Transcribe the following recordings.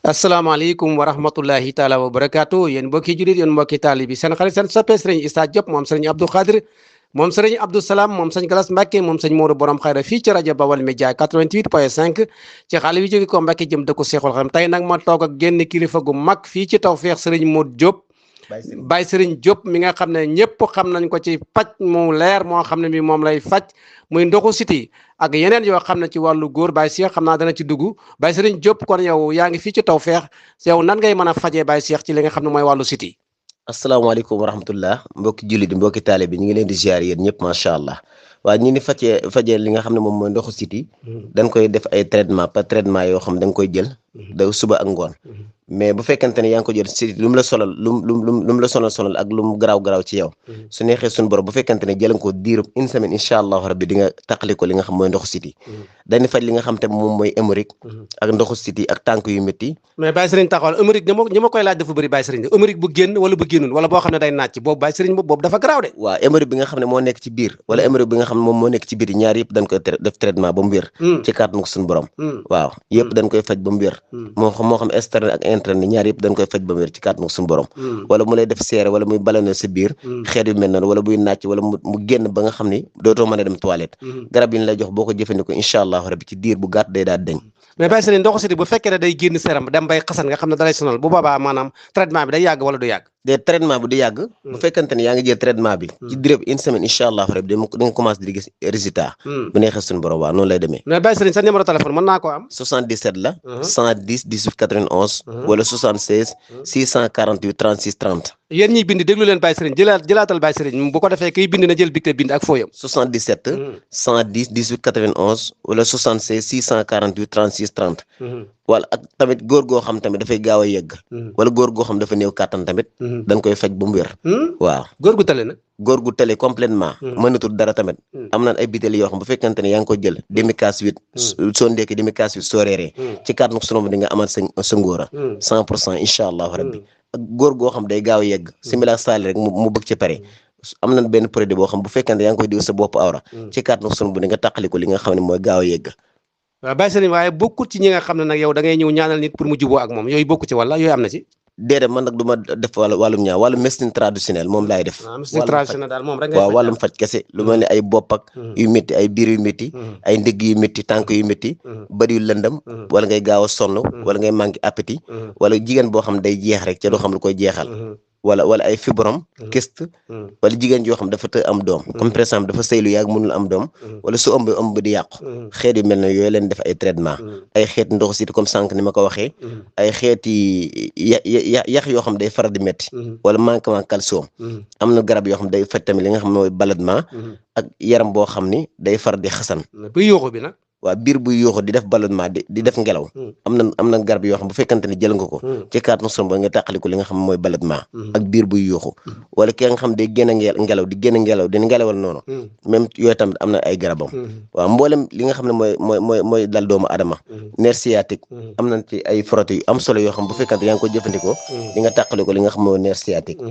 asalaamaaleykum wa rahmatullahi taala wa barakaatu yéen mbokki julit yéen mbokki taalibi seen xarit seen soppe sëriñ Issa Diop moom sëriñ Abdou Khadir moom sëriñ Abdou Salam moom sëñ Galas Mbàkke moom sëñ Moodu borom xayra fii ci rajo Bawal Média 88.5 ci xale bi jóge ko Mbàkke jëm dëkku Seexul Xadim tey nag ma toog ak génn kilifa gu mag fii ci Tawfekh sëriñ Modou Diop Baye Serigne Diop mi nga xam ne ñëpp xam nañ ko ci faj mu leer moo xam ne mi moom lay faj muy ndoxu siti ak yeneen yoo xam ne ci wàllu góor Baye Cheikh xam naa dana ci dugg Baye Serigne Diop kon yow yaa ngi fii ci Tawfekh yow nan ngay mën a fajee Baye Cheikh ci li nga xam ne mooy wàllu siti. asalaamaaleykum wa rahmatullah mbokki jullit di mbokki taale bi ñu ngi leen di ziar yéen ñëpp macha allah waaw ñi ni fajee li nga xam ne moom mooy ndoxu siti dañ koy def ay traitement par traitement yoo xam da nga koy jël da suba ak ngoon mais bu fekkente ne yaa ngi ko jël si lu mu la solal lu mu la sonal ak lu mu garaaw ci yow su neexee suñu borom bu fekkente ne jëlan ko diirub une semaine incha allahu rabbi di nga taqali ko li nga xam mooy ndoxu siti dañuy faj li nga xam te moom mooy hémorroïde ak ndoxu siti ak tànk yu métti mais Baye Serigne taxawal hémorroïde ñi ma koy laaj dafa bëri Baye Serigne hémorroïde bu génn wala bu génnul wala boo xam ne day naaj ci boobu Baye Serigne boobu dafa garaaw de waaw hémorroïde bi nga xam ne moo nekk ci biir wala hémorroïde bi nga xam ne moom moo nekk ci biir ñaar yëpp dañ koy def traitement ba mu wér ci kàttanu ko suñu borom waaw yëpp dañ koy faj ba mu wér moo xam externe ak interne ñaar yëpp dañ koy faj ba mu wér ci kàttanu ko suñu borom wala mu lay def seere wala muy ballonné sa biir xeet yu mel noonu wala buy nàcc wala mu génn ba nga xam ni dootoo mën a dem toilette garab yi ñu lay jox boo ko jëfandikoo incha allahu rabbi ci diir bu gàtt day daal deñ mais Baye Serigne ndoxu siti bu fekkee ne day génn seram dem bay xasan nga xam ne dalay sonal bu boobaa maanaam traitement bi day yàgg wala du yàgg de traitement bi du yàgg bu fekkante ne yaa ngi jël traitement bi ci diir une semaine incha allahu rabbi da nga commencé di gis résultat bu neexee suñu borom waaw noonu lay demee mais Baye Serigne sa numéro téléphone mën naa koo am 77 la 110 18 91 wala 76 648 36 30 yéen ñiy bind déglu leen Baye Serigne jëlaatal Baye Serigne bu ko defee kiy bind na jël big te bind ak fooyam 77 110 18 91 wala 76 648 36 30 wala ak tamit góor goo xam tamit dafay gaaw a yegg wala góor goo xam dafa néew kàttan tamit dañ koy faj ba mu wér waaw góor gu tale nag góor gu tale complètement mënatul dara tamit am naan ay bitéel yoo xam bu fekkante ne yaa ngi ko jël demi-casse 8 soo ndekki demi-casse 8 soo reeree ci kàttan ko sunu di nga amaat sa ngóora 100% incha allahu rabbi ak góor goo xam day gaaw a yegg simila saali rek mu bëgg ci pare am nañ benn produit boo xam bu fekkante yaa ngi koy diw sa bopp awra ci kàttan ko sunu di nga tàqali ko li nga xam ne mooy gaaw a yegg waaw Baye Serigne waaye bokkut ci ñi nga xam ne nag yow da ngay ñëw ñaanal nit pour mu juboo ak moom yooyu bokku ci wala yooyu am na ci déedéet man nag du ma def wàllum ñaaw wàllum médecine traditionnelle moom laay def médecine traditionnelle daal moom rek waaw wàllum faj kese lu mel ni ay bopp ak yu métti ay biir yu métti ay ndigg yu métti tànk yu métti bëri yu lëndëm wala ngay gaaw a sonn wala ngay manqué appétit wala jigéen boo xam day jeex rek ca doo xam lu koy jeexal wala ay fibrom kyste wala jigéen joo xam dafa të am doom comme par exemple dafa sëylu yàgg mënul am doom wala su ëmb di yàqu xeet yu mel ne yooyu leen def ay traitement ay xeet ndox siti comme sànq ni ma ko waxee ay xeeti yax yoo xam day faral di métti wala manquement calcium am na garab yoo xam day faj tamit li nga xam ne mooy ballonnement ak yaram boo xam ni day faral di xasan bu yuuxu bi nag waaw biir buy yuuxu di def ballonnement di def ngelaw am na garab yoo xam bu fekkante ne jël nga ko ci kàttanu Sunu Boroom nga tàqali ko li nga xam mooy ballonnement ak biir buy yuuxu wala ki nga xam day génn ngelaw di génn ngelaw di ngelawal noonu même yooyu tamit am na ay garabam waaw mboolem li nga xam ne mooy dal doomu adama nerf sciatique am nañ ci ay frotté yu am solo yoo xam bu fekkante yaa ngi ko jëfandikoo di nga tàqali ko li nga xam mooy nerf sciatique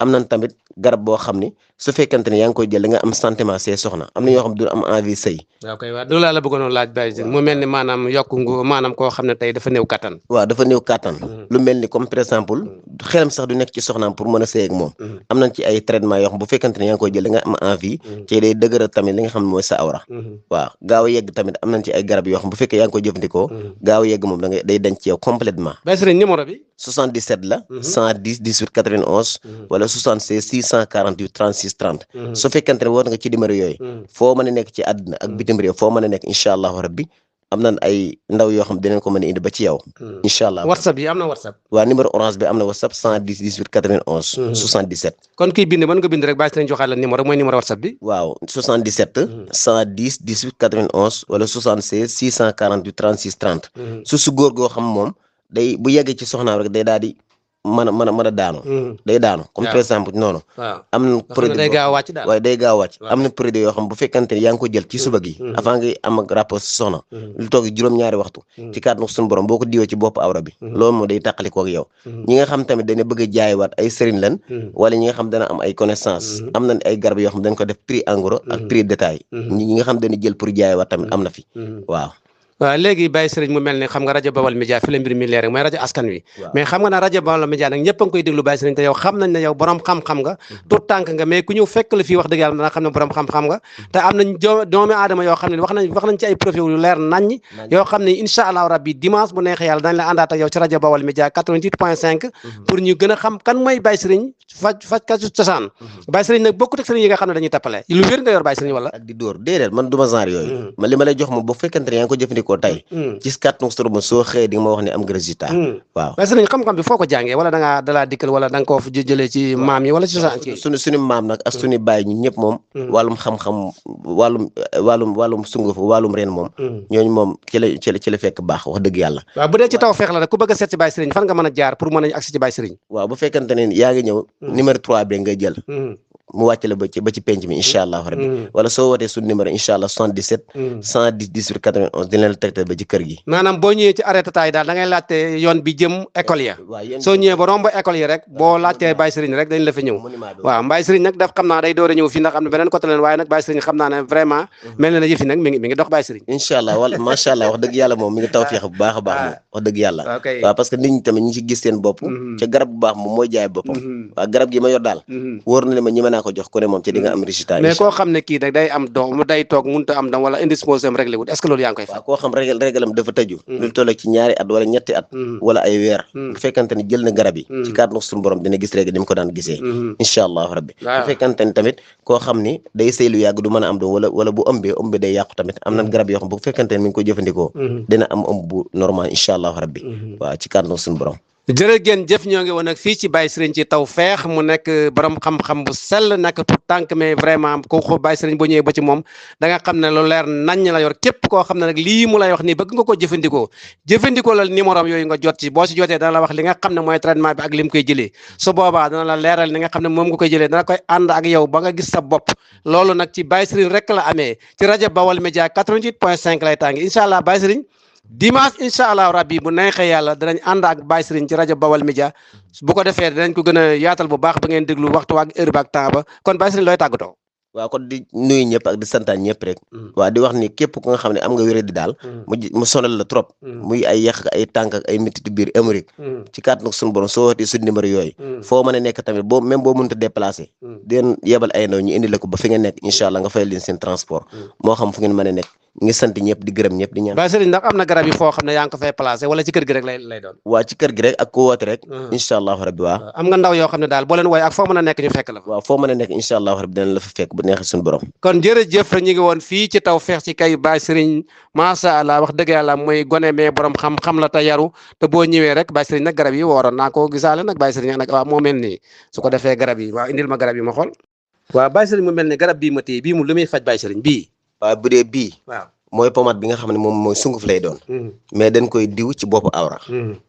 am nañ tamit garab boo xam ni su fekkante ne yaa ngi koy jël da nga am sentiment see soxna am na yoo xam du am envie sëy waaw kay waaw loolu laa la bëggoon laaj Baye Serigne mu mel ni maanaam yokku maanaam koo xam ne tey dafa néew kattan waaw dafa néew kattan lu mel ni comme par exemple xelam sax du nekk ci soxnaam pour mën a sëy ak moom am nañ ci ay traitement yoo xam bu fekkante ne yaa ngi koy jël da nga am envie ci day dëgëral tamit li nga xam ne mooy sa awra waaw gaaw a yegg tamit am nañ ci ay garab yoo xam bu fekkee yaa ngi koy jëfandikoo gaaw a yegg moom day dañ ci yow complètement Baye Serigne numéro bi 77 la 110 18 91 wala 76 648 36 30 su fekkante ne war nga ci numéro yooyu foo mën a nekk ci àdduna ak bitim réew foo mën a nekk incha allahu rabbi am nañ ay ndaw yoo xam dinañ ko mën a indi ba ci yow incha allah whatsapp yi am na whatsapp waaw numéro orange bi am na whatsapp 110 18 91 77 kon kii bind mën nga bind rek Baye Serigne joxaat la numéro mooy numéro whatsapp bi waaw 77 110 18 91 wala 76 648 36 30 su góor goo xam moom day bu yeggee ci soxnaam rek day daal di mën a daanu day daanu comme par exemple noonu am na produit day gaaw a wàcc daal waaye day gaaw a wàcc am na produit yoo xam bu fekkante ne yaa ngi ko jël ci suba gi avant nga am ak rapport si soxna lu toog juróom-ñaari waxtu ci kàttanu Sunu Boroom boo ko diwee ci bopp awra bi loolu moom day tàqalikoo ak yow ñi nga xam tamit dañu bëgg a jaayiwaat ay sëriñ lan wala ñi nga xam dana am ay connaissance am nañ ay garab yoo xam dañ ko def prix en gros ak prix détail ñi nga xam dañu jël pour jaayiwaat tamit am na fi waaw waaw léegi Baye Serigne mu mel ni xam nga rajo Bawal Média fi la mbir mi leer rek mooy rajo askan wi mais xam nga ne rajo Bawal Média nag ñëpp a ngi koy déglu Baye Serigne te yow xam nañ ne yow borom xam-xam nga tout tànk nga mais ku ñëw fekk la fii wax dëgg yàlla dana xam ne borom xam-xam nga te am nañ doomi aadama yoo xam ne wax nañ ci ay profil yu leer naññ yoo xam ne incha allahu rabbi dimanche bu neexee yàlla dañ la àndaat ak yow ci rajo Bawal Média 88.5 pour ñu gën a xam kan mooy Baye Serigne fajkatu cosaan Baye Serigne nag bokkut ak Serigne yi nga xam ne dañuy tappale lu wér nga yor Baye Serigne wala ak di dóor déedéet man duma genre yooyu man li ma lay jox moom bu fekkente ne yaa ngi ko jëfandikoo tey ci kàttanu suñu borom soo xëyee di nga ma wax ne am nga résultat waaw Baye Serigne xam-xam bi foo ko jàngee wala dalaa dikkal wala da nga koo jëlee ci maam yi wala ci cosaan suñu maam nag ak suñu baay ñun ñëpp moom wàllum xam-xam wàllum sunguf wàllum ren moom ñooñu moom ci la fekk baax wax dëgg yàlla waaw bu dee ci taw feex la rek ku bëgg a seet ci Baye Serigne fan nga mën a jaar pour mën a agsi ci Baye Serigne waaw bu fekkente ne yaa ngi ñëw numéro 3 bi ngay jël mu wàcc la ba ci penc mi incha allah rabbi wala soo wootee suñu numéro incha allah 77 110 18 91 dina la tegtal ba ci kër gi maanaam boo ñëwee ci arrêté taay daal da ngay laajte yoon bi jëm école ya soo ñëwee ba romb école yi rek boo laajtee Baye Serigne rek dañ la fa ñëw waaw Baye Serigne nag daf xam naa day door a ñëw fii ndax am na beneen côté leen waaye nag Baye Serigne xam naa ne vraiment mel na ne yëf yi nag mi ngi dox Baye Serigne incha allah wala macha allah wax dëgg yàlla moom mi ngi taw feex bu baax a baax moom wax dëgg yàlla waaw parce que nit ñi tamit ñi ci gis seen bopp ca garab bu baax moom mooy jaay boppam waaw garab gi ma yor daal wóor na ne ma ñi mën naa ko jox ku ne moom ci di nga am résultat mais koo xam ne kii nag day am doom day toog mënut a am doom wala indisposé am réglé wut est-ce que loolu yaa ngi koy fa waaw koo xam régalam dafa tëju lu toll ci 2 at wala 3 at wala ay weer bu fekkante ni jël na garab yi ci kàttanu suñu borom dina gis règle ni mu ko daan gisee incha allahu rabbi bu fekkante ni tamit koo xam ni day sëy lu yàgg du mën a am doom wala bu ëmb day yàqu tamit am na garab yoo xam bu fekkante ni mi ngi ko jëfandikoo dina am ëmb bu normal incha allahu rabbi waaw ci kàttanu suñu borom jërëjëf jëf ñoo ngi woon nag fii ci Baye Serigne ci taw feex mu nekk borom xam-xam bu sell nekk tout tànk mais vraiment ko Baye Serigne boo ñëwee ba ci moom da nga xam ne lu leer naññ la yor képp koo xam ne nag lii mu lay wax nii bëgg nga ko jëfandikoo la numéro am yooyu nga jot ci boo si jotee dana la wax li nga xam ne mooy traitement bi ak li mu koy jëlee su boobaa dana la leeral li nga xam ne moom nga koy jëlee dana koy ànd ak yow ba nga gis sa bopp loolu nag ci Baye Serigne rek la amee ci rajo Bawal Média 88.5 lay tàngi incha allah Baye Serigne dimanche incha allah rabbi bu neexee yàlla danañ ànd ak Baye Serigne ci rajo Bawal Média bu ko defee danañ ko gën a yaatal bu baax ba ngeen déglu waxtu ak heure ba ak temps ba kon Baye Serigne looy tàggatoo waaw kon di nuyu ñëpp ak di santaan ñëpp rek waaw di wax ni képp ku nga xam ne am nga wéré di daal mu sonal la trop muy ay yàq ay tànk ak ay métti biir émorique ci kàttanu nag suñu borom soo wootee suñu numéro yooyu foo mën a nekk tamit boo même boo mënut a déplacé den yebal ay ndaw ñu indi la ko ba fi nga nekk incha allah nga fayal leen seen transport moo xam fu ngeen mën a nekk ñu ngi sant ñëpp di gërëm ñëpp di ñaan Baye Serigne ndax am na garab yi foo xam ne yaa ngi ko fay placé wala ci kër gi rek lay doon waa ci kër gi rek ak ko woote rek incha allahu rabbi waaw am nga ndaw yoo xam ne daal boo leen wooye ak foo mën a nekk ñu fekk la fa waaw foo mën a nekk incha allahu rabbi dinañ la fa fekk bu neexee suñu borom kon jërëjëf ñu ngi woon fii ci taw feex ci kay Baye Serigne macha allah wax dëgg yàlla mooy gone mais borom xam-xam la te yaru te boo ñëwee rek Baye Serigne nag garab yi waroon naa ko gisaale nag Baye Serigne nag waaw moo mel nii su ko defee garab yi waaw indil ma garab yi ma xool waaw Baye Serigne mu mel ne garab bii ma téye bii mu lu muy faj Baye Serigne bii waaw bu dee bii waaw mooy pomade bi nga xam ne moom mooy sunguf lay doon mais dañ koy diw ci boppu awra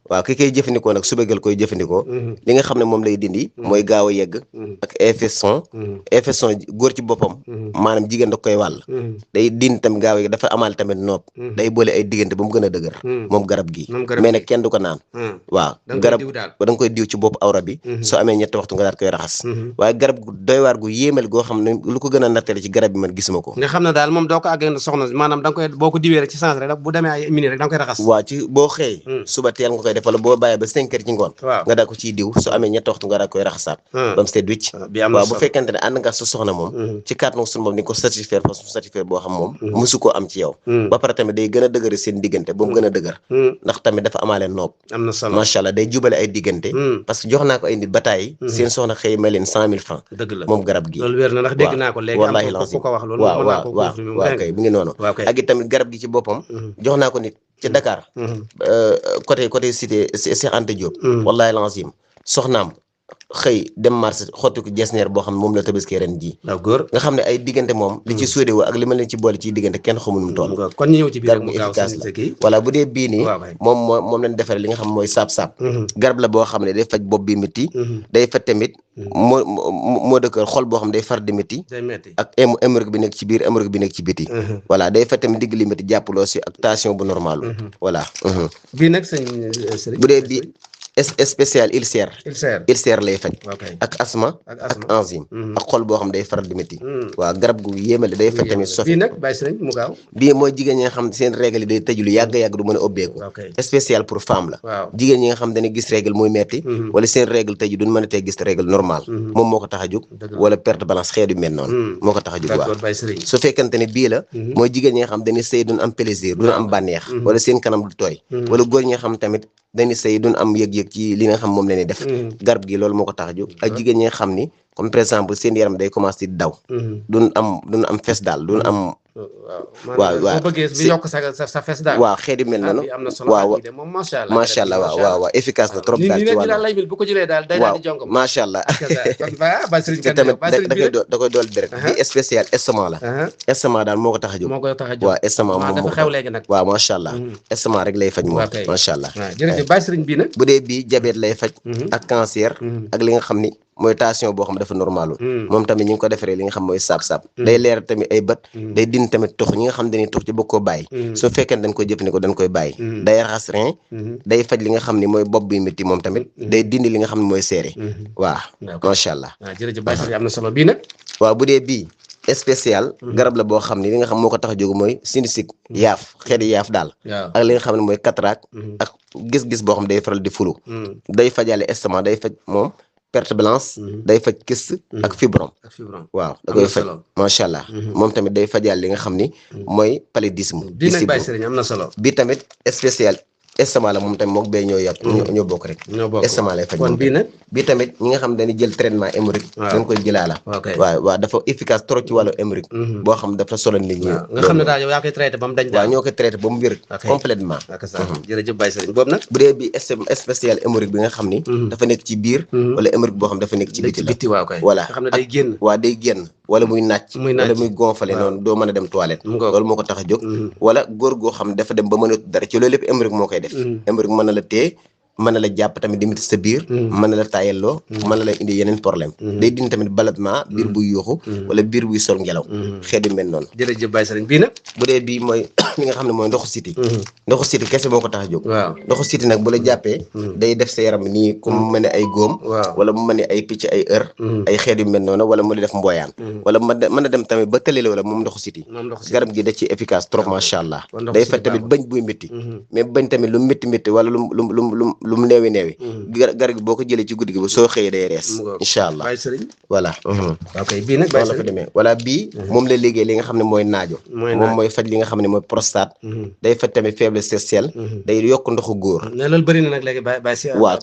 waaw ki koy jëfandikoo nag subegal koy jëfandikoo li nga xam ne moom lay dindi mooy gaaw a yegg ak infection góor ci boppam maanaam jigéen da koy wàll day dindi tam gaaw a yegg dafa amaal tamit nopp day boole ay diggante ba mu gën a dëgër moom garab gi mais nag kenn du ko naan waaw garab da nga koy diw ci bopp awra bi soo amee 3 waxtu nga daal koy raxas waaye garab gu doy waar gu yéemal goo xam ne lu ko gën a nattale ci garab bi man gisuma ko nga xam ne daal moom doo ko àgg soxna maanaam boo ko diwee rek ci sens rek bu demee ay minutes rek da nga koy raxas waaw ci boo xëy suba teel nga koy def wala boo bàyyee ba 5 heures ci ngoon nga daal ko ciy diw su amee 3 waxtu nga daal koy raxasaat ba mu seet wicc waaw bu fekkente ne ànd nga sa soxna moom ci kàttanu suñu moom ni ko certifié façon certifié boo xam moom musu koo am ci yow ba pare tamit day gën a dëgëre seen diggante ba mu gën a dëgër ndax tamit dafa amaale noob am na solo macha allah day jubale ay diggante parce que jox naa ko ay nit ba tàyyi seen soxna xëy may leen 100 000 francs dëgg la moom garab gi loolu wér na ndax dégg naa ko léegi wallahi am lancé ko wax loolu waaw kay bu ngi noonu ak it tamit garab gi ci boppam jox naa ko nit ci Dakar côté cité Cheikh Anta Diop wallahi lancim soxnaam xëy dem marché xotti ko jesneer boo xam ne moom la tabaski ren ji nga xam ne ay diggante moom li ci suude wa ak li ma leen ci boole ci diggante kenn xamul mu toll kon ñu ñëw ci biir garab gi efficace la voilà bu dee bii nii moom lañ defaree li nga xam mooy saab-saab garab la boo xam ne day faj bopp bi métti day faj tamit moo dëkkër xol boo xam day far di métti ak hémorroïde bi nekk ci biir hémorroïde bi nekk ci biti voilà day faj tamit digg li métti jàppaloo si ak tension bu normal voilà bii nag sëñ bu dee bii spécial ulcère ulcère lay faj ok ak asma ak ak asma enzyme ak xol boo xam day faral di métti waaw garab gu yéemale day faj tamit sofe bii nag bàyyi sëriñ mu gaaw bii mooy jigéen ñi nga xam seen règle yi day tëju lu yàgg-yàgg du mën a ubbeeku ok spécial pour femme la waaw jigéen ñi nga xam dañuy gis règle muy metti wala seen règle tëju duñ mën a tee gis règle normal moom moo ko tax a jóg wala perte balance xeet yu mel noonu moo ko tax a jóg waaw d'accord bàyyi sëriñ su fekkente ne bii la mooy jigéen ñi nga xam dañuy sëy duñ am plaisir duñ am bànneex wala seen kanam du tooy wala góor ñi nga xam tamit dañuy sëy duñ am yëg-yëg ci li nga xam moom la ñuy def garab gi loolu moo ko tax a jóg ak jigéen ñi nga xam ni comme par exemple seen yaram day commencé di daw duñ am fes daal duñ am waaw boo bëggee bi yokk sa fes daal waaw xeet yu mel noonu am na solo waaw moom macha allah macha allah waaw efficace na trop daal ci wàllu lay bil bu ko jëlee daal day daal di jonk macha allah te tamit da koy dool deret bi spécial estomac la estomac daal moo ko tax a jóg waaw estomac moom dafa xew léegi nag waaw macha allah estomac rek lay faj moom macha allah jërëjëf bàyyi sëriñ bii nag bu dee bii diabète lay faj ak cancer ak li nga xam ni mooy tension boo xam dafa normalul moom tamit ñu ngi ko defaree li nga xam mooy saab-saab day leer tamit ay bët day din tamit tux ñi nga xam dañuy tux ci bëgg koo bàyyi su fekkee dañ koy jëfandikoo dañ koy bàyyi day raxas rein day faj li nga xam ni mooy bopp bi métti moom tamit day dindi li nga xam ne mooy seere waaw macha allah jërëjëf Baye Serigne am na solo bii nag waaw bu dee bii spécial garab la boo xam ni li nga xam moo ko tax a jóg mooy sinusite yaaf xeeti yaaf daal ak li nga xam ne mooy cataracte ak gis-gis boo xam day faral di fulu day fajale estomac day faj moom perte blanche day faj kyste ak fibrome waaw da koy faj macha allah moom tamit day fajal li nga xam ni mooy paludisme bii nag Baye Serigne am na solo bi tamit spécial estomac la moom tamit mook bee ñoo yàpp ñoo bokk rek estomac lay faj kon bii nag bi tamit ñi nga xam dañuy jël traitement hémorroïde dañ koy jëlaala waaw dafa efficace trop ci wàllu hémorroïde boo xam dafa solo nit ñi nga xam ne daal yow yaa koy traité ba mu dañ waaw ñoo koy traité ba mu wér complètement jërëjëf Baye Serigne boobu nag bu dee bi spécial hémorroïde bi nga xam ni dafa nekk ci biir wala hémorroïde boo xam dafa nekk ci biti waaw kay voilà nga xam ne day génn waaw day génn wala muy nàcc wala muy gonfale noonu doo mën a dem toilette loolu moo ko tax a jóg wala góor goo xam dafa dem ba mën a dara ci loolu lépp hémorroïde moo koy def hémorroïde mën na la téye mën na la jàpp tamit di métti sa biir mën na la taayelloo mën na la indi yeneen problème day dindi tamit ballonnement biir buy yuuxu wala biir buy sol ngelaw xeet yu mel noonu jërëjëf Baye Serigne bii nag bu dee bii mooy li nga xam ne mooy ndoxu siti ndoxu siti kese moo ko tax a jóg waaw ndoxu siti nag bu la jàppee day def sa yaram nii comme mu mel ne ay góom wala mu mel ne ay picc ay heure ay xeet yu mel noonu wala mu di def mbooyaan wala mën na dem tamit ba tëlale wala moom ndoxu siti garab gi da ci efficace trop macha allah day faj tamit bañ buy métti mais bañ tamit lu métti métti wala lu mu neewi garab gi boo ko jëlee ci guddi gi ba soo xëyee day rees incha allah voilà ok bii nag noonu la fa demee voilà bii moom la liggéey li nga xam ne mooy naajo moom mooy faj li nga xam ne mooy prostate day faj tamit faiblesse sexuelle day yokk ndoxu góor mais loolu bëri na nag léegi waaw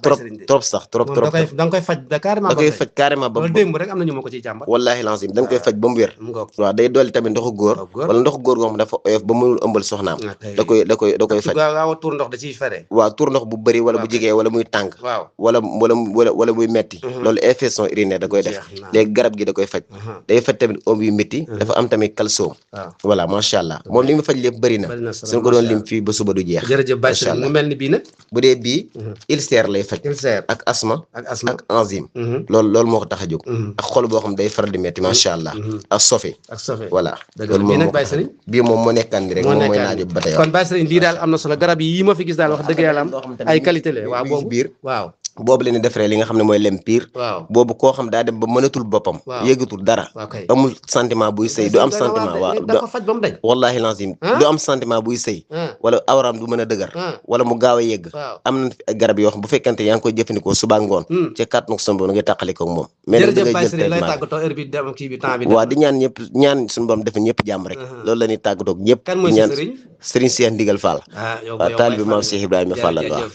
trop sax trop da nga koy faj carrément da koy faj carrément ba loolu démb rek am na ñu ma ko ciy jàmbat wallaahi lancim da nga koy faj ba mu wér waaw day dolli tamit ndoxu góor wala ndoxu góor goo xam dafa oyof ba mënul ëmbal soxnaam da koy faj waaw tuur ndox da ciy fere waaw tuur ndox bu bëri wala bu jegee wala muy tàng wala muy metti loolu infection urinaire da koy def léegi garab gi da koy faj day faj tamit om yu métti dafa am tamit calcium voilà macha allah moom li mu faj lépp bëri na suñ ko doon lim fii ba suba du jeex jërëjëf Baye Serigne mu mel ni bii nag bu dee bii ulcère lay faj ak asma ak enzyme loolu moo ko tax a jóg ak xol boo xam day faral di métti macha allah ak sofe voilà loolu moom Baye Serigne bii moom moo nekkaan ni rek moom mooy naajo ba tey kon Baye Serigne lii daal am na solo garab yi ma fi gis daal wax dëgg yàlla am ay qualité la waaw boobu biir waaw boobu la ñuy defaree li nga xam ne mooy lem pire boobu koo xam daa dem ba mënatul boppam yëgatul dara amul sentiment buy sëy du am sentiment waaw dafa faj ba mu dañ wallahi lazim du am sentiment buy sëy wala awraam du mën a dëgër wala mu gaaw a yegg am na ay garab yoo xam bu fekkante yaa ngi koy jëfandikoo suba ngoon ci kàttanu suñu borom nga tàqali ko ak moom mais nag da ngay jël traitement waaw di ñaan suñu borom defe ñëpp jàmm rek loolu la ñuy tàggatoo ak ñëpp di ñaan Serigne Cheikh Ndigal Fall waaw taalibe Maam Cheikh Ibrahima Fall la waaw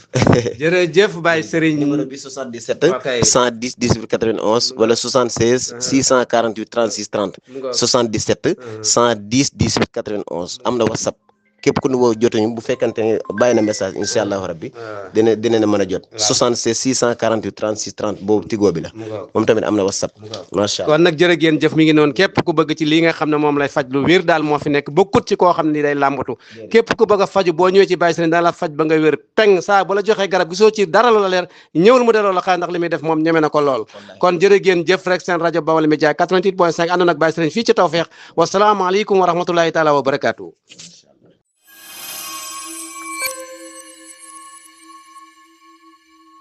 jërëjëf Baye Serigne numéro bi 77 110 18 91 wala 76 648 36 30 77 110 18 91 am na WhatsApp képp ku nu woo jotuñu bu fekkante ne bàyyi na message incha allahu rabbi dina mën a jot 76 648 36 30 boobu tigoo bi la moom tamit am na WhatsApp macha allah kon nag jërë ngeen jëf mi ngi noonu képp ku bëgg ci lii nga xam ne moom lay faj lu wér daal moo fi nekk bokkut ci koo xam ne day làmbatu képp ku bëgg a faju boo ñëwee ci Baye Serigne daan la faj ba nga wér peng saa bu la joxee garab gisoo ci dara lu la leer ñëwul mu delloo la xaar ndax li muy def moom ñeme na ko lool kon jërë ngeen jëf rek seen rajo Baol Média 88.5 àndoon ak Baye Serigne fii ci Tawfekh wasalaamaaleykum wa rahmatullahi taala wa barakaatu